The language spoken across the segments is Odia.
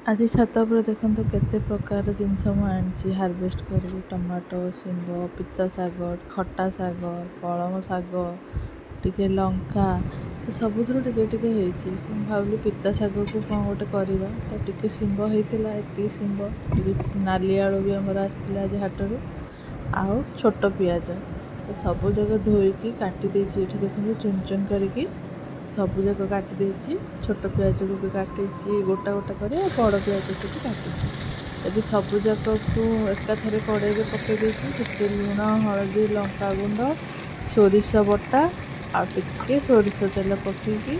ଆଜି ଛାତ ଉପରେ ଦେଖନ୍ତୁ କେତେ ପ୍ରକାର ଜିନିଷ ମୁଁ ଆଣିଛି ହାରଭେଷ୍ଟ କରିକି। ଟମାଟୋ, ଶିମ୍ବ, ପିତା ଶାଗ, ଖଟା ଶାଗ, କଳମ ଶାଗ, ଟିକେ ଲଙ୍କା, ସବୁଥିରୁ ଟିକେ ଟିକେ ହେଇଛି। ମୁଁ ଭାବିଲି ପିତା ଶାଗକୁ କ'ଣ ଗୋଟେ କରିବା। ତ ଟିକେ ଶିମ୍ବ ହେଇଥିଲା, ଏତିକି ଶିମ୍ବ, ଟିକେ ନାଲି ଆଳୁ ବି ଆମର ଆସିଥିଲା ଆଜି ହାଟରୁ, ଆଉ ଛୋଟ ପିଆଜ। ତ ସବୁ ଯାକ ଧୋଇକି କାଟି ଦେଇଛି। ଏଠି ଦେଖନ୍ତୁ, ଚୁନ ଚୁନ କରିକି ସବୁ ଯାକ କାଟି ଦେଇଛି। ଛୋଟ ପିଆଜକୁ ବି କାଟିଛି ଗୋଟା ଗୋଟା କରି ଆଉ ବଡ଼ ପିଆଜକୁ ବି କାଟିଛି। ଏବେ ସବୁ ଯାକକୁ ଏକାଥରେ କଡ଼େଇରେ ପକାଇ ଦେଇଛି। ଟିକେ ଲୁଣ, ହଳଦୀ, ଲଙ୍କାଗୁଣ୍ଡ, ସୋରିଷ ବଟା ଆଉ ଟିକେ ସୋରିଷ ତେଲ ପକାଇକି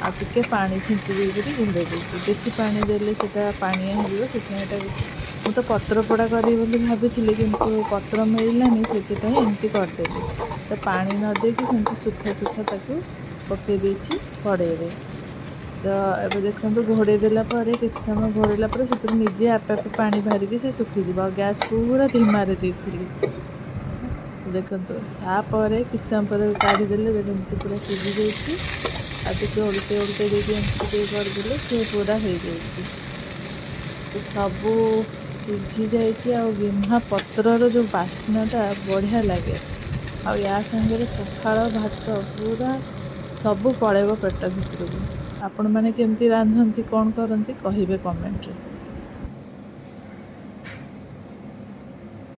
ଆଉ ଟିକେ ପାଣି ଛିଞ୍ଚି ଦେଇକରି ଘୋଡ଼େଇ ଦେଇଛି। ବେଶୀ ପାଣି ଦେଲେ ସେଇଟା ପାଣିଆ ହେଇଯିବ। ସେଥିପାଇଁ ଏଇଟା ମୁଁ ତ ପତ୍ର ପୋଡ଼ା କରିବି ବୋଲି ଭାବିଥିଲି, କିନ୍ତୁ ପତ୍ର ମିଳିଲାନି, ସେଥିପାଇଁ ଏମିତି କରିଦେଲି। ତ ପାଣି ନ ଦେଇକି ସେମିତି ଶୁଖା ଶୁଖା ତାକୁ ପକାଇ ଦେଇଛି କଡ଼େଇରେ। ତ ଏବେ ଦେଖନ୍ତୁ, ଘୋଡ଼େଇ ଦେଲା ପରେ, କିଛି ସମୟ ଘୋଡ଼େଇଲା ପରେ ସେଥିରୁ ନିଜେ ଆପେ ଆପେ ପାଣି ବାହାରିକି ସେ ଶୁଖିଯିବ। ଆଉ ଗ୍ୟାସ୍ ପୁରା ଧିମାରେ ଦେଇଥିଲି। ଦେଖନ୍ତୁ, ତାପରେ କିଛି ସମୟ ପରେ କାଢ଼ିଦେଲେ, ଦେଖନ୍ତୁ ସେ ପୁରା ସିଝି ଯାଇଛି। ଆଉ ଟିକେ ଓଲଟେଇ ଓଲଟେଇ ଦେଇକି ଏମିତି ଟିକେ କରିଦେଲେ ସେ ପୁରା ହେଇଯାଇଛି। ତ ସବୁ ସିଝି ଯାଇଛି ଆଉ ଗିହ୍ମା ପତ୍ରର ଯେଉଁ ବାସ୍ନାଟା ବଢ଼ିଆ ଲାଗେ। ଆଉ ୟା ସାଙ୍ଗରେ ପଖାଳ ଭାତ ପୁରା ସବୁ ପଳେଇବ ପେଟ ଭିତରକୁ। ଆପଣମାନେ କେମିତି ରାନ୍ଧନ୍ତି, କ'ଣ କରନ୍ତି, କହିବେ କମେଣ୍ଟରେ।